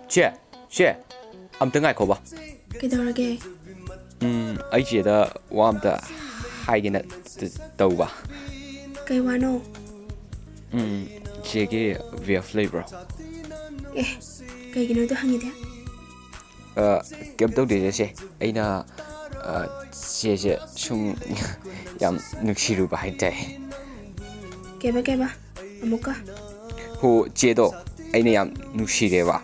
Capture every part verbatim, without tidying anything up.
ꯆꯦ, ꯆꯦ, ꯑꯝꯇ ꯉꯥꯏꯈꯣꯕ꯫ ꯀꯩꯗꯧꯔꯒꯦ? ꯎꯝ, ꯑꯩ ꯆꯦꯗ ꯋꯥ ꯑꯝꯇ ꯍꯥꯏꯒꯦꯅ ꯇ-, ꯇꯧꯕ꯫ ꯀꯩ ꯋꯥꯅꯣ? ꯎꯝ, ꯆꯦꯒꯤ ꯕꯤ ꯑꯦꯐ ꯂꯩꯕ꯭ꯔꯣ? ꯑꯦ, ꯀꯩꯒꯤꯅꯣ ꯑꯗꯨ ꯍꯪꯉꯤꯗꯤ? ꯑ, ꯀꯩꯝ ꯇꯧꯗꯦꯗ ꯆꯦ꯫ ꯑꯩꯅ, ꯑ, ꯆꯦꯁꯦ ꯁꯨꯝ ꯌꯥꯝ ꯅꯨꯡꯁꯤꯔꯨꯕ ꯍꯥꯏꯇꯥꯔꯦ꯫ ꯀꯩꯕ, ꯀꯩꯕ? ꯑꯃꯨꯛꯀ? ꯍꯣ, ꯆꯦꯗꯣ ꯑꯩꯅ ꯌꯥꯝ ꯅꯨꯡꯁꯤꯔꯦꯕ꯫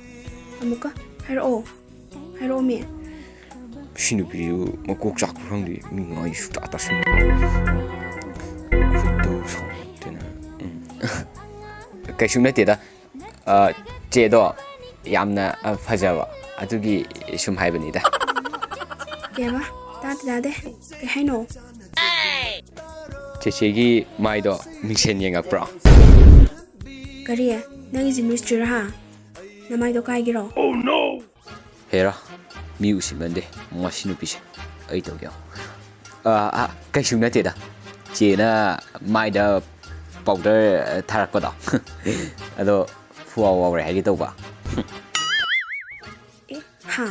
ꯑꯃꯨꯛꯀ? ꯍꯥꯏꯔꯛꯑꯣ꯫ ꯍꯥꯏꯔꯛꯑꯣꯃꯤ꯫ ꯁꯤ ꯅꯨꯄꯤꯗꯨ ꯃꯀꯣꯛ ꯆꯥꯛꯄ꯭ꯔꯥ ꯈꯪꯗꯦ, ꯃꯤ ꯉꯥꯡꯉꯤ ꯁꯨꯛꯇꯥ ꯇꯥꯁꯟꯗꯦ꯫ ꯈꯣꯏꯗꯧ ꯁꯥꯎꯒꯠꯇꯅ꯫ ꯎꯝ꯫ ꯀꯩꯁꯨ ꯅꯠꯇꯦꯗ꯫ ꯑ, ꯆꯦꯗꯣ ꯌꯥꯝꯅ, ꯑ, ꯐꯖꯕ, ꯑꯗꯨꯒꯤ ꯁꯨꯝ ꯍꯥꯏꯕꯅꯤꯗ꯫ ꯀꯩꯕ? ꯇꯥꯗꯦ, ꯇꯥꯗꯦ꯫ ꯀꯩ ꯍꯥꯏꯅꯣ? ꯆꯦꯆꯦꯒꯤ ꯃꯥꯏꯗꯣ ꯃꯤꯡꯁꯦꯟ ꯌꯦꯡꯉꯛꯄ꯭ꯔꯣ? ꯀꯔꯤ? ꯅꯪꯒꯤꯁꯦ ꯃꯤꯁꯇ꯭ꯔꯤꯔ ꯍꯥ? ꯅꯃꯥꯏꯗꯣ ꯀꯥꯏꯒꯦꯔꯣ? ꯍꯦꯔꯥ, ꯃꯤ ꯎꯁꯤꯠꯃꯟꯗꯦ ꯃꯁꯤ ꯅꯨꯄꯤꯁꯦ꯫ ꯑꯩ ꯇꯧꯒꯦ꯫ ꯑ, ꯑ, ꯀꯩꯁꯨ ꯅꯠꯇꯦꯗ꯫ ꯆꯦꯅ ꯃꯥꯏꯗ ꯄꯥꯎꯗꯔ ꯊꯥꯔꯛꯄꯗꯣ꯫ ꯑꯗꯣ ꯐꯨꯋꯥꯎ ꯋꯥꯎꯔꯦ ꯍꯥꯏꯒꯦ ꯇꯧꯕ꯫ ꯑꯦ, ꯍꯥ?